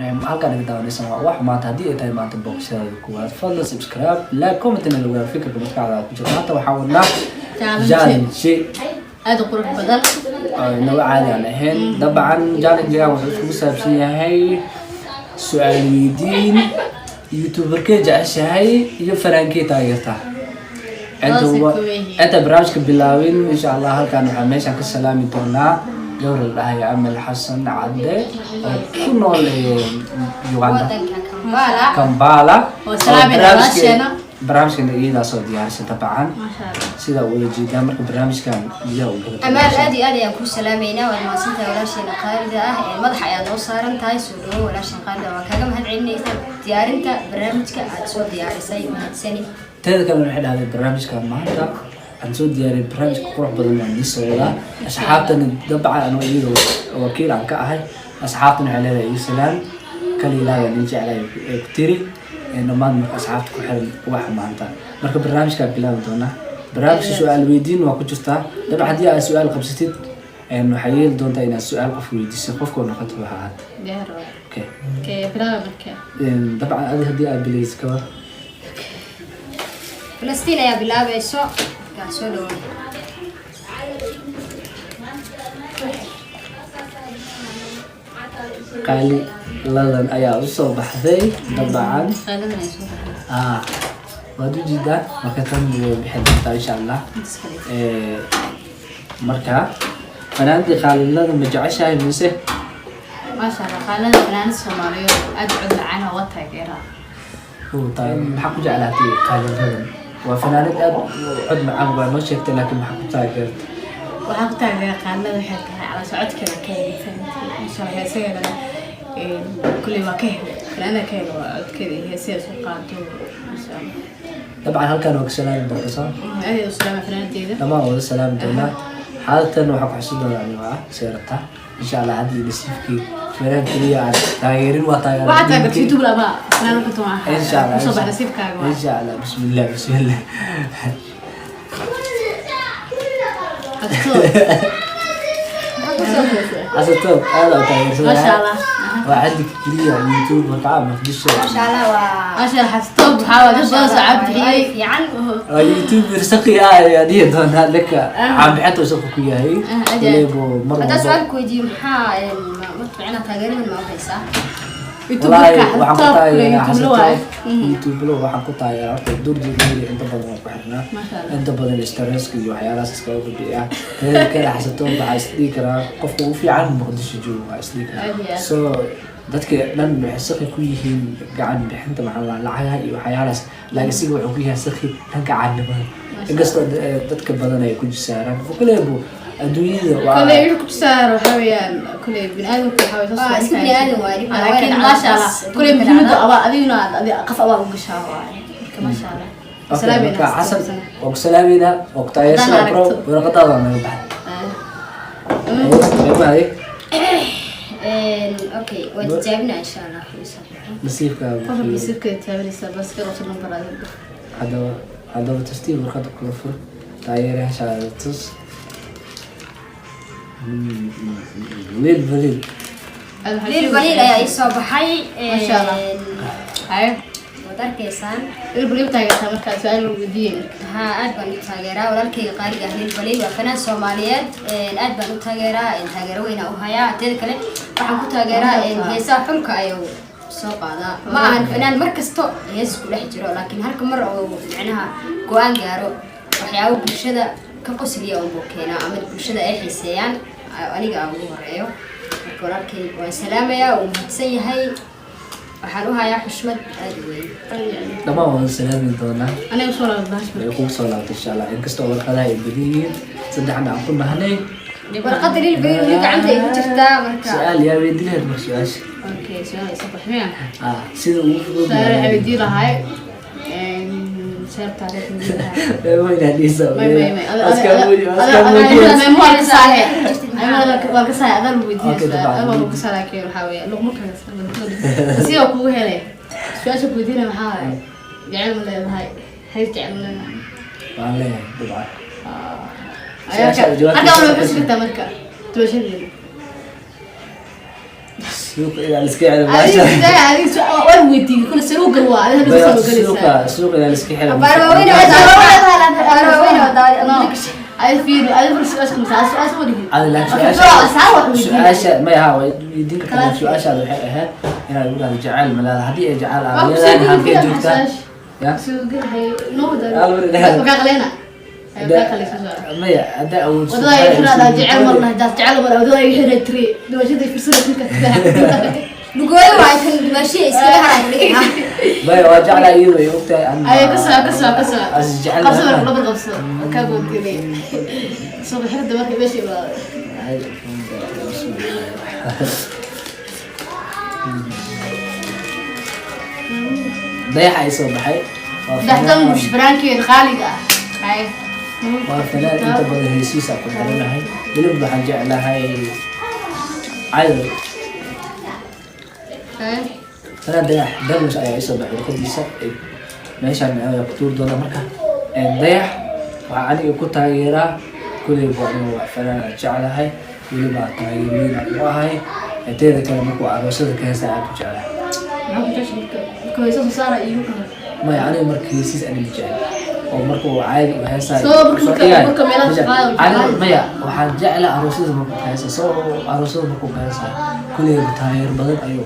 Raxiim. Halkaan naga daawanaysan waa wax maanta. Haddii ay tahay maanta booqashadaada kuwaad, fadlan subscribe, like, comment na lagu fikirka maskaxdaada ku jira. Maanta waxaa wadnaa challenge. Challenge Aada u qurux badan. Oo inaga caadi aan ahayn. Dabcan challenge-gan wuxuu iskugu saabsan yahay su-aal weydiin: youtuberkee jeceshahay iyo fanaankee taageertaa? Inta Labadaas ay kooban yihiin. Inta barnaamijka bilaabin, insha Allah, halkan waxaa meeshaan ka salaami doonaa gabar la dhahayo Amal Xasan Cadde oo ku nool Uganda, wadanka Kampala. Kampala. Oo salaamina Oo walaasheena. Barnaamijkan iyadaa soo diyaarisay dabcan, Maasha Allah. sida wada jeedaa. Marka barnaamijkan biyaha u gala. Amaal, aad iyo aad ayaan kuu salaameynaa. Waad mahadsantahay walaasheena qaalida ah ee madaxa ayaad noo saaran tahay. Soo dhawo, walaashan qaalida. Waa kaaga mahad celinaysaa diyaarinta barnaamijka aad soo diyaarisay. Mahadsani. Teeda kalena waxay dhahday barnaamijkan maanta aan soo diyaariyay, barnaamijka qurux badan waan nii soo wadaa. Asxaabtana dabcan anoo iyada wakiil aan ka ahay, asxaabtana waxay leedahay ii salaan kali ilaaha niin jeclay ee ku tiri. Dhammaan marka asxaabta ku xiran wax maanta marka barnaamijkaa bilaabi doonaa. Barnaamijka su-aal weydiin waa ku jirtaa. Dabcan haddii aad su-aal qabsatid, waxay yeeli doontaa inaad su-aal qof weydiiso, qofkoo noqoto waxa aad Diyaar waay. Okay. Okay, bilaaba marka. Dabcan adi haddii aad bilaysid kaba. Falastiin ayaa bilaabayso. Markaa soo dhawo. Qaali Ladan ayaa usoo baxday dabcan. Qaaladan ay soo baxday. Ah, waad u jeedaan. Marka tan way bixin doontaa insha Allah. Iska dhig. Marka fanaantii Khaalidlada ma jeceshahay mise? Maasha Allah, qaalada fanaanada Soomaaliyeed aad u cod macaan oo waa taageeraa. Uu tahay, maxaa ku jeclaatay Khaalidladan? Waa fanaanad aad u cod macaan, waa noo sheegtay, laakiin maxaa ku taageertay? Waxaan ku taageeraa qaalada waxay tahay calaasha codkeeda ka helay, fahamtay? Maasha Allah, heesaheedana kulley waa ka helay. Fanaanada ka helay waa codkeeda iyo heesaheeda soo qaado. Maasha Allah. Dabcan halkan waa ka salaami doonta, soo? Aad ayaan u salaamay fanaanadeeda. Dhammaan wada salaami doonaa. Xaaladtan waxaa ku xusin doonaa anigoo ah seerata insha Allah. Haddii nasiibkii fanaan keliya aad taageerin, waa taageer. Waxaad taageertay YouTube ama fanaan wuxuu tumaa. Insha Allah. Kusoo bax nasiibkaaga waa. Insha Allah. Bismillah, bismillah. Codto. Xasatood aad oo taageersan. Maasha Allah. Waa caddi keliya YouTube markaa Muqdisho. Maasha Allah, waa Maasha Allah, xasatood waxaa waa dad badan soo caab bixiyey. Fiican. Waa YouTuber saqi ah ayaa dhihi doonaa dadka caanbixinta uu shaqo ku yahay. Ah, aad iyo aad. Waliba mar Haddaa walba su-aal ku weydiiyo, maxaa ma ficnaa taageeradan ma u haysaa? Wallaahi YouTuberka waxaan ku xasatood kule taageeraa YouTube la waaye. Xasatood YouTube waxaan ku taageeraa horta durji media inta badan waan ku xirnaa. Maasha Allah. Inta badan stresska iyo waxyaalahaas iskaga bibiya. Teeda kale Xasatood waxaa isdhihi karaa qofka ugu fiican Muqdisho joogo waa isdhihi Aad karaa. iyo aad. So dadka dhan waxay saqi ku yihiin gacan bixinta, maxaa la lacagaha iyo waxyaalahaas, laakiin isiga wuxuu ku yahay saqi dhanka caanimada, inkastoo dadka badan ay ku jisaaraan kuleebo adduunyada waa. Koley wixii ku tusaar waxaa weeyaan koley biniaadamku waxaa weeye Waa iska bini'aadam waaye, dhib Ah, laakiin waa maasha Allah, dhacdaa. koley muhiimadu abaa adiguna aad qof abaal u gashaa waaye. Marka maasha Allah. Okay, Salaamayna, marka Xasan waa ku salaamayna, waa ku taageersanaa. Haddaan Bro, aragto. warqadaada naga baxay. Eemahay. Okay, waa tijaabinaa insha Allah wixii soo baxo. Nasiibkaaga. Qofka nasiibkeeda taabanaysaa, bas ka qabso number adiga. Haddaba tartiib warqada kula fur, taageerayaashaada tus. Liil Baliil. Aad waxaa Liil sheegaysaa- Baliil ayaa ii soo baxay. Maasha Allah. Haye. Waad arkaysaan. Liil Baliil taageertaa marka su-aal lagu weydiiyey marka. Haa, aad baan u taageeraa walaalkayga qaaliga ah Liil Baliil. Waa fanaan Soomaaliyeed. Aad baan u taageeraa, taageero weynaa u hayaa. Teeda kale waxaan ku taageeraa heesaha xulka ayuu soo qaadaa. Ma ahan fanaan mar kasto hees ku dhex jiro, laakiin halka mar oo micnaha go-aan gaaro, waxyaabo bulshada ka qosliya unbuu keenaa ama bulshada ay xiiseeyaan, aniga aan ugu horeeyo. Marka walaalkay waan salaamayaa, wuu mahadsan yahay, waxaan u hayaa xushmad aada u weyn. Dhammaan waan salaami doonaa. Aniga soo laabta bahash. Way kugu soo laabtay insha Allah, inkastoo warqadaha ay badan yihiin, saddexna aan ku nahnay. Warqadda Liil Baliil weli gacanta ay ku jirtaa marka. Su-aal yaa weydii lahayd marka su-aasha? Okay, su-aal ay soo baxmeen. Ah, sida ugu fudud. Su-aal waxay weydii lahay seer taariikh weydii lahay. Wayna dhiisa. May may may. Aska muujiyo. Waan ka saahe, waan ka saahe, adaan weydiinaya. Okay, su-aal dabcan. Adaan ku saa, laakiin waxaa weeye luqma kale sida kugu helay. Su-aasha ku weydiinaya maxaa waaye: jecel ma leedahay xiriir? Jecel ma leedahay? Waan leeyahay dabcan. Halkaa Su-aasha waa xusi kartaa marka dulashadeeda. Suuqa ilaa liska xiro maasha. Adiga waan weydiiyey kule saluugan waa adiga Maya, soo galaysaa. Suuqa ilaa liska xiro. Abaar waaweyn oo abaar waaweyn oo Ay fiiri, adiga fur su'aasha mise su'aasha ma dhihin. Adi laakiin Okay, su-aasha su'aal wax weydiin. Su-aasha maya, ha, way weydiin kartaa. Su-aashaada waxay ahayd inaad igu dhahdo jacayl ma leedahay, haddii ay jacayl aad Waa ku leedahay soo halkee gudbin joogtaa su'aasha. Ya. Suugan hay noo wada. Hal mar ilaah. Makaa qaleyna. Ay makaa qaleysa su'aal. Maya, haddaa awood Wadada ay xiraada jecel marna hadaad jecel mar wadada ay xiray tiri dhawashada fursada kulka. Lugooyo waay kan dumaashiya iskaga haraa dhigay. Maya, waa jeclaa, iyadu ay ogtahay an Ay ka soo ka soo ka soo. As jecel. Qabso marka dhabar qabso. Ka goodinay. Soo xirda markii meesha imaado. Ay, dayaxa ay soo baxay. Waa Daxdan fanaan- mushbaraankeed qaaliga ah. Ay. Waa fanaan inta badan hesiisa ku xiranahay, weliba waxaan jeclahay cadow. Ay. Fanaan Dayax Darwish ayaa isoo baxay warqadiisa. Meeshaan ayaa ku tuuri doona marka. Dayax waxaa aniga ku taageeraa kuley waa inuu wax fanaan aan jeclahay, weliba taageerweyn aan u ahay. Teeda kale, markuu aroosada ka heesa aad u jeclahay. Maxaa ku jeceshay marka marka way soo saara iyo kale? Maya, aniga marka heesiis aniga jecel oo marka uu caadi u heesaayo Soo marka- soo marka- dhigaayo. marka meelaha Ma jecel. shaqada uu Aniga- jeclahay. Maya, waxaan jeclaa aroosada markuu ka heesa soo aroosada markuu ka heesaayo kuleyba taageer badan ayuu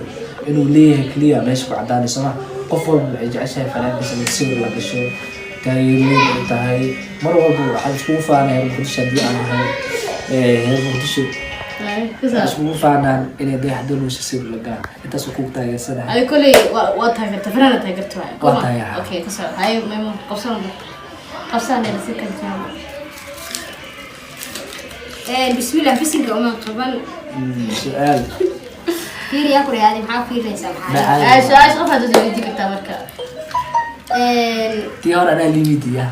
inuu leeyahay keliya meesha ku cadaanayso ma qof walba waxay jeceshahay fanaankiisa in sawir la gasho, taageerweyn ay tahay mar walba. Waxaan iskugu faanaa reer Muqdisho haddii aan ahay, reer Muqdisho Ay ka waxaan soo. iskugu faanaan inay Dayax Darwish sawir la galaan, intaasoo kugu taageersanahay. Ay kuley waa taageerta fanaana taageerta waay. Waa taageeraa. Okay, ka soo. Ay maymo qabsan qabsan ee si kan jawaab. Bismillah, bisinka uma qaban. Su-aal. Fiiriyaa ku dhahaadi, maxaa fiirinaysaa maxaa? Macaan. Ay su'aasha qof hadda weydiin kartaa marka. Tii hore anaa liibidiya,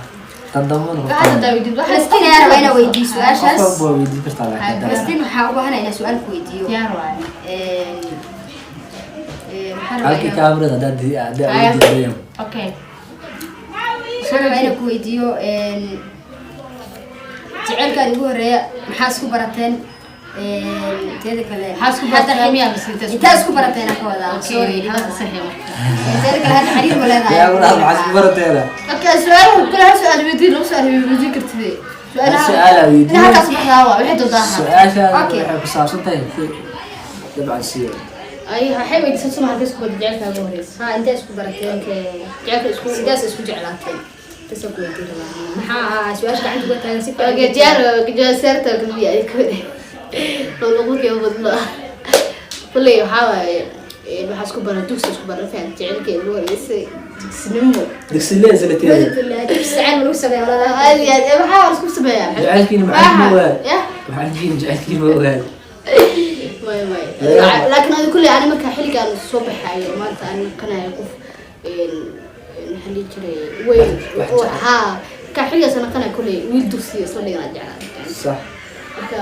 tan dambana Waxaad hadda weydiin waxa Falastiin ayaa rabaa inaa weydiiyo su-aashaas. Qof walba waa weydiin kartaa laakiin haddaa- Falastiin waxaa u baahanaa inaa su-aal ku weydiiyo. Diyaar waay. Waxaan rabaa halkii inaa- kaamirada haddaa weydiin dayam. Okay. Waxaan rabaa inaan ku weydiiyo jaceylkaan ugu horeeya maxaa isku barateen? Teeda kale Maxaa isku barateen miyaa mise intee isku intaa isku barateen aan ka wadaa. Sorry. Okay, hada saxiix marka. Teeda kale hadda xiriir ma leedahay? Yaa walaal, maxaa isku barateena? Okay, su'aal kule hal su'aal weydiin, laba su'aal weydiin kartid. Hal su'aal aa weydiin. Ina halkaas baxdaa waa wixii doontaa ahaa. Su-aashaada Okay. waxay ku saabsan tahay dabcan siyo. Ay waxay weydiisay suma halka isku barateen jaceylka ugu horeysa. Ha, intee isku barateen? Jaceylka isku sidaas isku jeclaatay tasoo ku weydiin rabaa. Maxaa ahaa su-aasha gacanta uga taagan si fiican? Okay, diyaar gajaar seerta kaliya ay ku lagu kee badna. Kulay waxaa waaye waxaa isku baran dugsi isku baran fiican jaceylka ugu horeysay dugsinimo. Dugsilee isla teeda. Dugsi jacayl ma lagu sameeyaa walaalaha? Aad iyo aad waxaa isku sameeyaa. Jaceylkiina maxaa ma ogaad? Yah. Maxaa jaceylkiina ma ogaad? May may. Laakiin adiga kuley ani marka xilligaan soo baxaayo maanta aan naqanayo qof maxaa dhihi jiray weyn Wax oo jecel. Haa, ka xilligaas aan naqanayo kuley wiil dugsiga isla dhiganaa jeclaa. Sax. Marka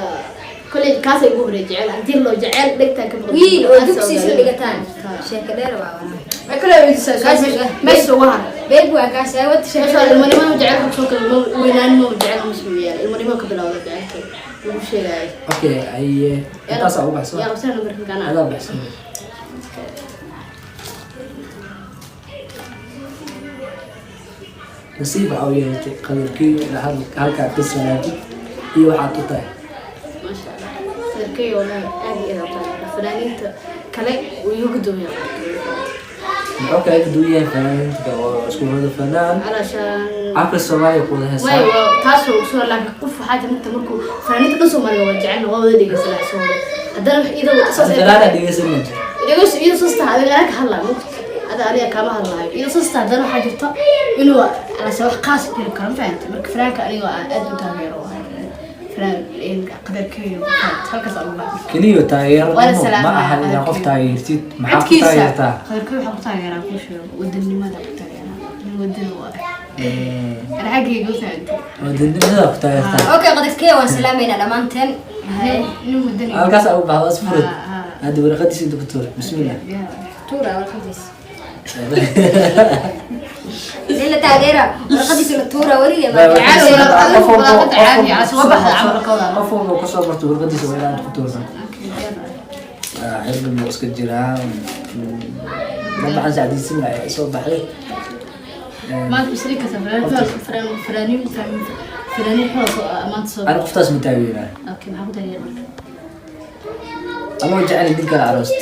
kuley kaasay ugu horreey jecel haddii loo jecel dhegtaa ka maqan. Wiil oo dugsi isla dhigataan, sheeko dheer waa walaal. Way kuley weydiisaa Kaas- meesha ugu haray. Beeg waa kaas ay wata Meesha sheeko. ilmanimo jecel ka soo kala weynaanimo jecel ma sameeyaan ilmanimo ka bilowda jecelka lagu sheegaayo. Okay, ay intaasaa ugu baxsan. Yaa qabsana numberka kana. Adaa baxsan. Nasiib waxaa u yeelatay qadarkii halkaa ka salaantid iyo waxaad u tahay. Maasha Allah. Sarkay wallahi aad iyo aad u taageera. Fanaaniinta kale wuu iigu gudoomiyaa. Muxuu kaaga duwan yahay fanaaniinta kale oo isku wada fanaan? Alashaan Afka Soomaaliya ku wada way heesaan. waa taasoo soo laakiin qof waxaa jira inta markuu fanaaniinta dhan Soomaaliga waa jecel waa wada dhegeysanaa soo wada. Haddana wax iyadoo saas ay Fanaana dhegeysan ma jiro. dhegeyso iyadoo saas tahay adiga anaa ka hadlaa mugti. Ada aniga kaama hadlaayo. Iyadoo saas tahay haddana waxaa jirta inuu alashaan wax qaas jiri karo ma fahantay. Marka fanaanka aniga aan aad u taageero waa fanaan qadarkeeyo halkaas aan ugu baxay. Keliya taageero Waa la ma salaamayaa aha inaad qof qadarkeeyo. taageertid. Maxaa ku Codkiisa taageertaa? qadarkeeyo waxaan ku taageeraa kuu sheego wadanimada ku taageeraa nin wadan waa ana xaggayga u fahantay. Wadanimada ku taageertaa. Okay, qadarkee waan salaamaynaa dhammaanteen. Nin wadan. Halkaas ugu baxdo asfurad. Ha, ha. Hadda warqadiisa inta ku tuur. Bismillah. Tuura warqadiisa in la taageera warqadiisa la tuura weliga ma Caadi, warqad caadi, soo baxda camalkooda. Qof walba kasoo barto warqadiisa waa inaad ku tuurtaa. Xirban buu iska jiraa. Dabcan sacdiisina ayaa soo baxday. Maanta isri kasta fanaaniin fanaaniin xoog soo maanta soo. Ani qoftaas ma taageeraa. Okay, maxaa ku taageer marka? Anoo jecel nin kale aroost.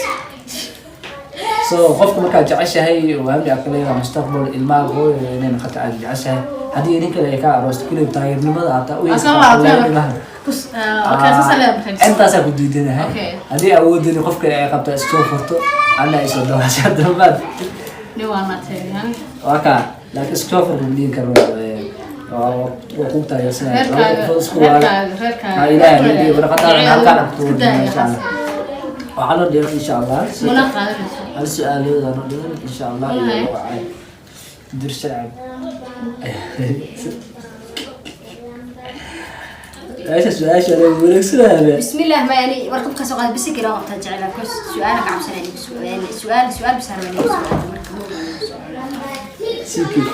So qofka markaad jeceshahay waamni aad ka leedahay mustaqbal, ilmaha hooyo inay noqoto aad jeceshahay, haddii nin kale ay ka aroosto, kuley taageernimada aad u Asal waa marka. Kus okay, saas leedahay marka. Intaasaa ku diidanahay. Haddii awoodin qof kale ay qabto iska soo furto, ana ay soo dawaasha damaad. Nin waa naatay. Waa kaa, laakiin iska soo furto ma dhihin karno. Waa ku taageersanaya. Reerkaaga. Isku waala. Reerkaaga, reerkaaga. Ha, Ilaahay nadiyo barakataan halkaan aan ku Iska daa insha Allah. Waxaa loo dhigan insha Allah Muna qaadanayso. Hal su-aalood aan dhigan insha Allah iyo Wallahi. Wacay dir shacab meesha su-aasha la wareegsanaya. Bismillah, ma yani warqad ka soo qaad bisi kale qabta jecel ko su'aal ka cabsanay su'aal su'aal su'aal bis harba su'aal marka ma Sikir.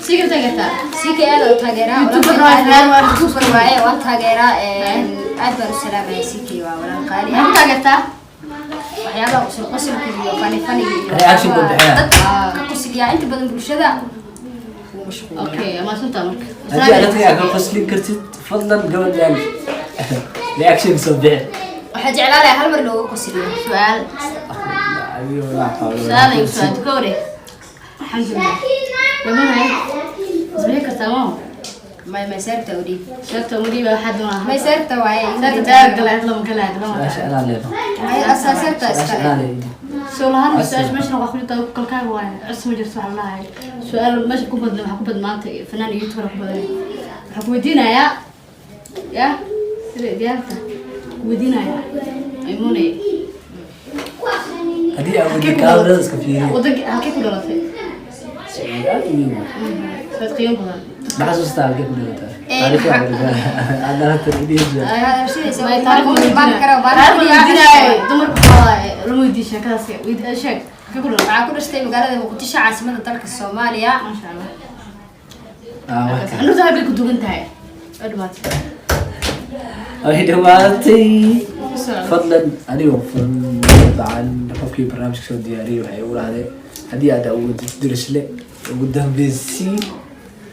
Sikir taageertaa? Sika aad u taageeraa. YouTuber waa fanaan, waa YouTuber waaye, waan taageeraa, aad baan u salaamaya. Sika waa walaal qaali Maxaa ah. ku taageertaa? Waxyaabaha qosol qosolka iyo fani faniga iyo Reaction buu bixinaa. Dadka ka qosliyaa inta badan bulshada wuu mashquuliyaa. Okay, ama sunta marka. Haddii aad dadka aad ka qoslin kartid, fadlan gabadhan reaction soo bixi. Waxaa jeclaa lahaa hal mar looga qosliyo. Su'aal. Adigo laa xawla walaa Su'aal ay quwwata. su'aal kowre. Alxamdulillah. Gabadha isbixi kartaa ma? May seerta u dhiib. Sheegta uma dhiiba, waxaa doonaa. May seerta waaye. Seerta daar galay lama galay lama. Su-aasha anaa leedahay. May asaa seerta Su-aasha iska anaa leedahay. Soo lahaan su-aasha meeshan waa ku jirta kalkaaga waaye. Cus ma jirto waxaa la dhahay. Su'aal meesha ku badan, waxaa ku badan maanta fanaan iyo YouTuber ku badan. Waxaa ku weydiinayaa ya sida diyaarta ku weydiinayaa Aymuune. Haddii aad weydiin kaamirada iska fiiriyo. Wadanka halkee ku dhalatay? Su'aal aad u weyn waay. Su'aal qiimo badan. Ma xasuustaa halkee ku dhalatay? Taariikhda aad dhalatay idhihi jira. May taariikh ma weydiinayo. Taariikh ma weydiinayo. Dumarku waxaa lama weydiin sheekadaas. Sheeg halkee ku dhalatay? Waxaa ku dhashtay magaalada Muqdisho, caasimada dalka Soomaaliya. Maasha Allah. Ah, waa kaa. Nuurta halkay ku dugan tahay. Waa dhamaatay. Way dhawaatay. Ku socdo. Fadlan anigoo dabcan qofkii barnaamijka soo diyaariyey waxay ugu dhahdeen haddii aad awoodid Dirisle ugu dambeysii.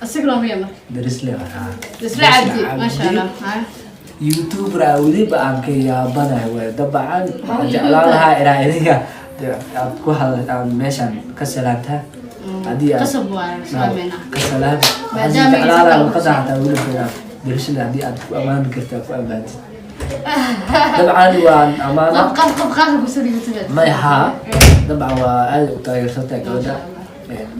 Asiga looma marka. Dirisle waa Dirisle Cabdi, maasha Allah. Hay. YouTuber aa weliba aan ka yaabanahay waay. Dabcan waxaan jeclaan lahaa inaa idinka aad ku hadal aan meeshan ka salaamtaa haddii aad Qasab waaye, salaameynaa. Ka salaam waxaan Maadaama jeclaan lahaa ay luqada xataa weliba inaad Dirisle haddii aad ku ammaani kartaa ku ammaantid. Dabcan waan amaana. Qof qof qof qaas ku soo dhigatay. May haa, dabcan waa aad u taageersantahay gabadha.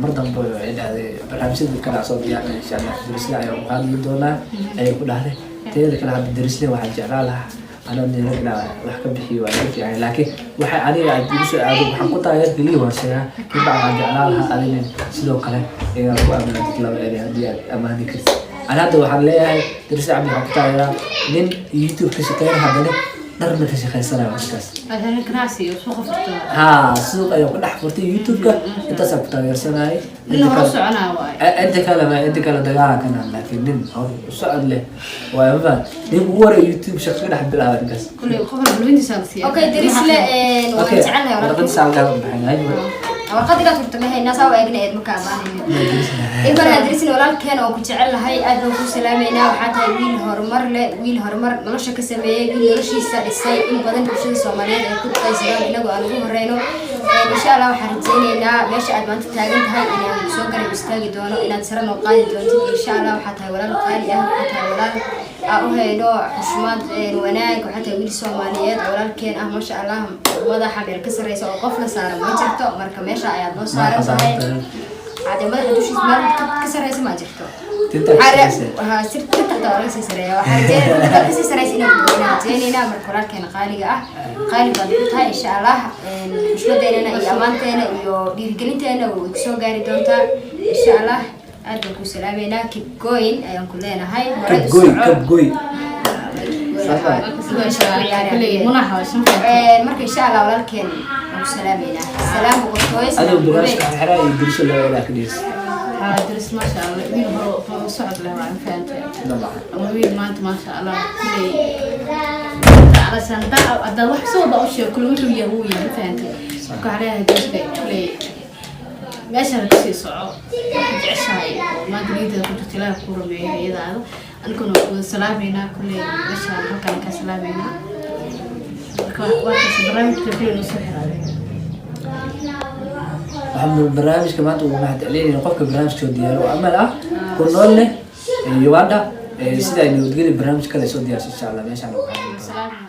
Mar dambe waxay dhahday barnaamijyada kale aan soo diyaarinay insha Allah Dirisle ayaan ku hadli doonaa ayay ku dhahday. Teeda kale hadda Dirisle waxaan jeclaan lahaa anoo nira inaa wax ka bixiyo waa iga fiican, laakiin waxay aniga aad igu soo aado waxaan ku taageer keliya waan sheegaa. Dabcan waxaan jeclaan lahaa adina sidoo kale inaad ku ammaantid laba erey haddii aad ammaani kartid. Ani hadda waxaan leeyahay Dirisle Cabdi waxaan ku taageeraa nin YouTube ka shaqeynaya, haddana dharna ka shaqeysanayo markaas. Waxaan ganacsi iyo suuqa furto. Haa, suuq ayuu ku dhex furtay YouTube-ka, intaasaan ku taageersanayay. Nin hore u soconaa waaye. Inta kale ma inta kale dagaalan kana, laakiin nin hor u socod leh waayo, ma fahan nin ugu horeeya YouTube shaqo ka dhex bilaaba ninkaas. Kulli qof walba lugintiisa la siiyaa. Okay, Dirisle waan Okay, jecelnahay warqadda walaalkii. saalkaa ku bixinay. Warqad inaad furto ma haynaa, saa u eegna eed marka amaanayno ilmana. Dirisle walaalkeen oo ku jecel lahay, aad baan ku salaameynaa. Waxaa tahay wiil horumar leh, wiil horumar nolosha ka sameeyey, wiil noloshiisa dhisay, in badan bulshada Soomaaliyeed ay ku daysadaan inagoo aan ugu horeyno. Insha Allah waxaan rajayneynaa meesha aad maanta taagan tahay inaan soo garab istaagi doono, inaad sare noo qaadi doontid insha Allah. Waxaa tahay walaal qaali ah, waxaa tahay walaal aa u hayno xushmad wanaag, waxaa tahay wiil Soomaaliyeed oo walaalkeen ah, maasha Allah. Madaxa meel ka sarreysa oo qof la saaran ma jirto, marka meesha ayaad noo saaran tahay. Cadee madaxa dushiisa meel ka sarreysa ma jirto. Tinta ka sarreysa. Waxaa sir tinta xitaa waa laga sii sareeya. Waxaa rajeynaya tinta kasii sarreysa inaan rajeyneynaa. Marka walaalkeena qaaliga ah, qaali baad ku tahay insha Allah. Xushmadeennana iyo ammaanteena iyo dhiirigelinteena way kusoo gaari doontaa insha Allah. Aad baan ku salaameynaa, keep going ayaan ku leenahay. Horay u Kabgoy. soco. Kabgoy. Kulli munaxa waa shan. Marka insha Allah walaalkeen waan ku salaameynaa. Salaam boqortooyo. Adigo barnaamijka xirxiraa iyo Dirisle laba ilaa ka dhigis. Haa, Idris, maasha Allah, wiil hore hore socod leh waa, fahantay? Dabcan. Ama wiil maanta, maasha Allah, kuley alasaan haddaad wax soo walba u sheego, kule wuxuu yahay wuu yahay, fahantay? Marka waxaa leeyahay Idriska, kuley meeshaan kasii soco, waxaad jeceshahay oo maanta niyadada ku jirta Ilaaha kuu rumeeyo iyadaada. Aniguna waa wada salaameynaa kuley, meeshaan halkaan kaa salaameynaa. Marka waa kaas barnaamijka kuley noo soo xiraaday. Waxaan barnaamijka maanta ugu mahad celinayna qofka barnaamijka soo diyaariyo oo Amal ah, ku nool leh Uganda. Sida ay nabadgeli barnaamij kale soo diyaarso, insha Allah, meeshaan ugu hadli doona. Salaam.